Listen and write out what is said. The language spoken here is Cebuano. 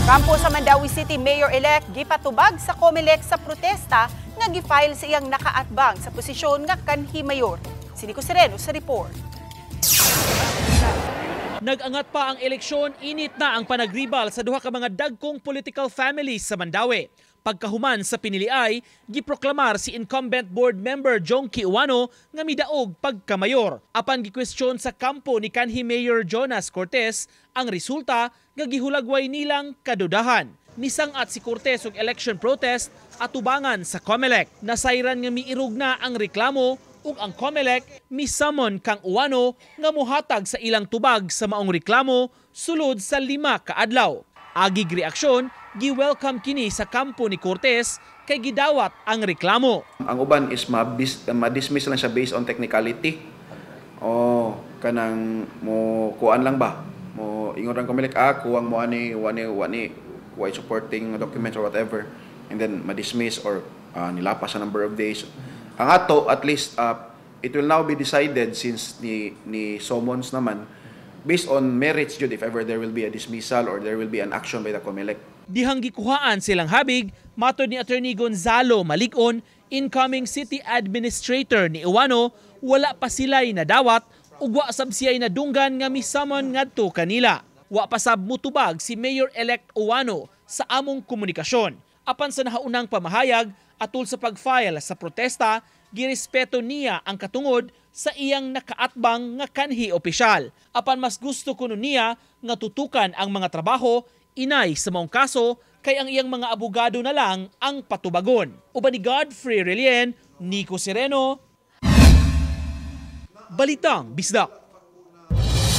Kampo sa Mandaue City Mayor-elect gipatubag sa COMELEC sa protesta nga gifile sa iyang nakaatbang sa posisyon nga kanhi mayor. Si Nico Sereno sa report. Nag-angat pa ang eleksyon, init na ang panagribal sa duha ka mga dagkong political families sa Mandaue. Pagkahuman sa piniliay, giproklamar si incumbent board member Jonkie Ouano nga midaog pagkamayor. Apan gikwestiyon sa kampo ni kanhi Mayor Jonas Cortes ang resulta nga gihulagway nilang kadudahan. Nisangat si Cortes og election protest atubangan sa COMELEC. Nasayran nga miirog na ang reklamo ug ang COMELEC misamon kang Ouano nga mohatag sa ilang tubag sa maong reklamo sulod sa 5 ka adlaw. Agig reaksyon, gi-welcome kini sa kampo ni Cortes kay gidawat ang reklamo. Ang uban is ma-dismiss lang siya based on technicality. O kanang mo kuan lang ba? Mo ingon rang COMELEC, ah, kuwang mo ani wani wani why supporting documents or whatever, and then ma-dismiss or nilapas sa number of days. Ang ato, at least it will now be decided since ni summons naman based on merits jud if ever there will be a dismissal or there will be an action by the COMELEC. Dihang gikuhaan silang habig, matod ni Attorney Gonzalo Malig-on, incoming city administrator ni Ouano, wala pa sila'y nadawat ug wa sab siya'y nadunggan nga misamon ngadto kanila. Wa pa sab mutubag si Mayor-elect Ouano sa among komunikasyon. Apan sa nahaunang pamahayag atul sa pag-file sa protesta, girespeto niya ang katungod sa iyang nakaatbang nga kanhi opisyal. Apan mas gusto kuno niya nga tutukan ang mga trabaho inay sa maong kaso kay ang iyang mga abogado na lang ang patubagon. Uban ni Godfrey Relien, Nico Sereno, Balitang Bisdak.